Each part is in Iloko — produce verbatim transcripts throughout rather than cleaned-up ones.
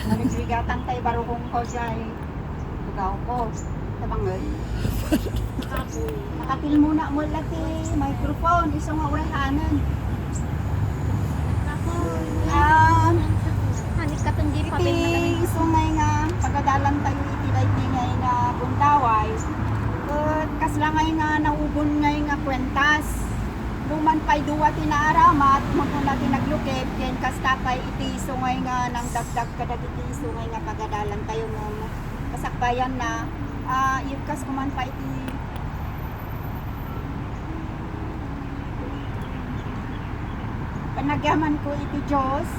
Nagbigatang tay barukong ko, jay. Tugaw ko. Tabangay. Nakatil muna mo la ti microphone. Isu nga uray hanan. Ah, Hanik katong di iti papel na kami. Isu ngay nga pagadalan tayo iti daytoy ngay nga gundaway. Ket kasla ngay nga naubon ngay nga kwentas. Numan pay dua ti naaramat, mapuna ti naglukib, ken kasta pay iti isu ngay nga nangdagdag kadagiti isu ngay nga pagadalan tayo no masakbayan na, ah, ibkas ko man pay iti panagyaman ko iti Dios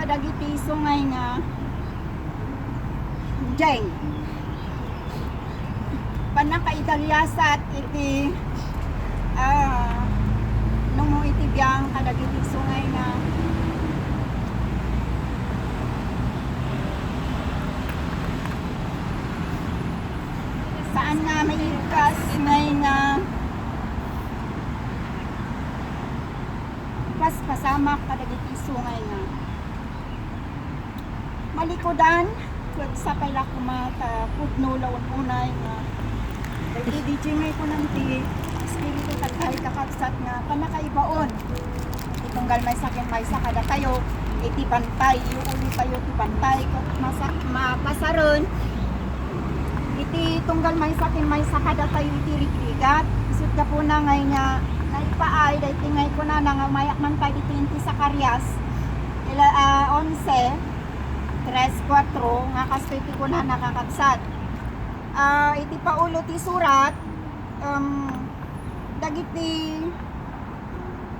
kadagiti isu ngay nga Jeng. Pannakaidaliasat iti, ah, numo iti biang kadagiti isu ngay nga saan nga maibkas ngay nga paspasamak kadagiti isu ngay nga malikudan, ket sapay la koma ta pudno la ununay nga daytoy D J nga ikunam ti Espiritu Tatay, kakabsat, nga pannakaibaon iti tunggal maysa ken maysa kadatayo iti bantay, iuuli tayo ti bantay, ket masa-, mapasaren iti tunggal maysa ken maysa kadatayo iti rigrigat. Isut' gapuna ngay nga naipaay daytoy nga ikunana nga umayak man pay ditoy iti Zacarias, ila-, ah, onse, tres, kuatro, nga kastoy ti kunana, kakabsat. Ah, iti paulo ti surat, em, dagiti,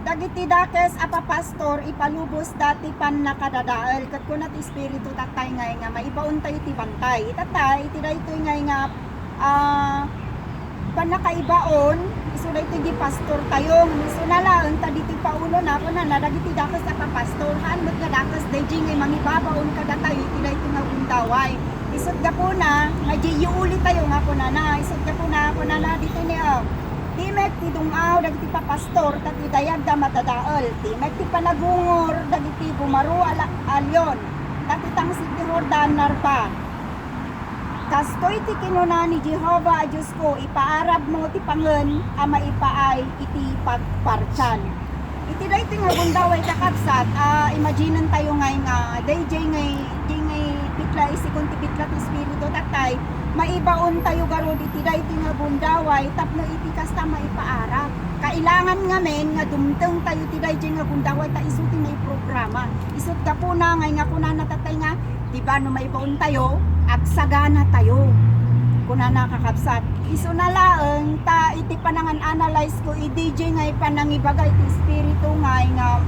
dagiti dakes a papastor ipalubosda ti pannakadadael, ket kuna ti Espiritu Tatay ngay nga maibaontayo ti bantay. Itatta, iti daytoy ngay nga, ah, pannakaibaon, isu daytoy di pastor tayo, isu na laeng ta ditoy paulona, kunana, dagiti dakes a papastor, haan met nga dakes daydiay nga mangibabaon kadatayo iti daytoy nga gundaway. Isut' gapuna nga diyo iuli tayo nga kunana, isut' gapuna, kunana ditoy ni, ah, timek ti dung-aw dagiti papastor ta ti dayagda madadael, timek ti panagungor dagiti bumaro a la-, a leon, ta ti tangsit ti Jordan narba. Kastoy ti kinuna ni Jehovah a Diosko, ipaarabmo ti pangen a maipaay iti pagpartian. Iti daytoy nga gundaway, kakabsat, ah, imaginen tayo ngay nga daydiay ngay, di ngay bitla, isikon ti bitla ti Espiritu Tatay, maibaon tayo garud iti daytoy nga gundaway tapno iti kasta maipaarab. Kailangan ngamin nga dumteng tayo iti daydiay nga gundaway ta isu ti maiprograma. Isut' gapuna ngay nga kunana tatay nga, di ba, no maibaon tayo, agsagana tayo. Kunana, kakabsat. Isu na laeng ta iti panangan-analyze ko, idi jay nga ipanangibaga iti Espiritu ngay nga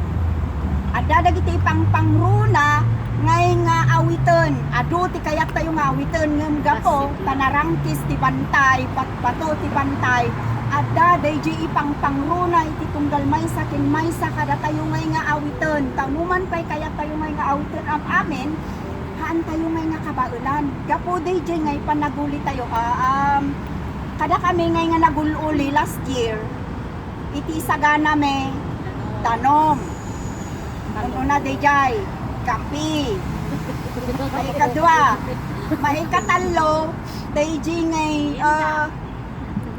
adda dagiti ipangpangruna ngay nga awiten. Adu ti kayat tayo nga awiten, ngem gapu ta narangkis ti bantay, batbato ti bantay, adda dayjay ipangpangruna iti tunggal maysa ken maysa kadatayo ngay nga awiten. Ta numan pay kayat tayo ngay nga awiten am-amin, haan tayo ngay nga kabaelan. Gapu dayjay ngay panaguli tayo, ah, um, kada kami ngay nga nagul-uli last year, iti sagana mi, danom. Ununa dayjay, kape. Maikadua, maikatallo, dayjay ngay, ah,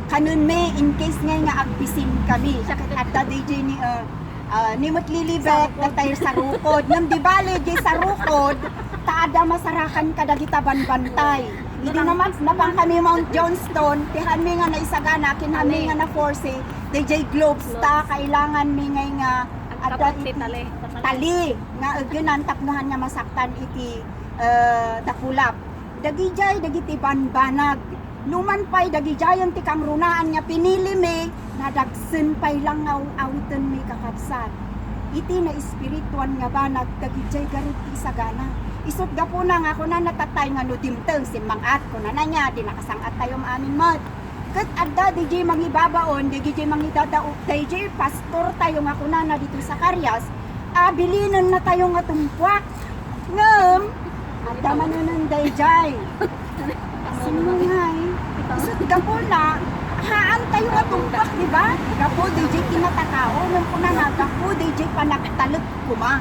kanen mi in case ngay nga agbisin kami. Adda dayjay ni, ah, ah, ni met lilibet, datay sarukod. Ngem di bali, di sarukod, ta adda masarakan kadagita banbantay. Idi naman, napan kami Mount Johnston, ti hanmi nga naisagana, ken hanmi nga na-force, dayjay gloves ta, kailangan mi ngay nga adda iti tali, tali nga egenan tapno han nga masaktan iti, eh, dakulap. Dagijay dagiti banbanag. Numan pay dagijayen ti kangrunaan nga pinili mi, nadagsen pay lang nga aw-, awiten mi, kakabsat. Iti naespirituan nga banag dagijay garud ti isagana. Isut' gapuna nga kunana tatay nga no dimteng, simmang-at, kunana niya, di nakasang-at tayo amin met. Ket adda dayjay mangibabaon, dagijay mangidadaog, dayjay pastor tayo nga kunana ditoy Zacarias, a bilinenna tayo nga tumpuak. Ngem, adda manen dayjay. Sino ngay? Isut' gapuna, haan tayo nga tumpuak, di ba? Gapu dayjay kinatatao, ngem kunana, gapu dayjay panagtalek koma.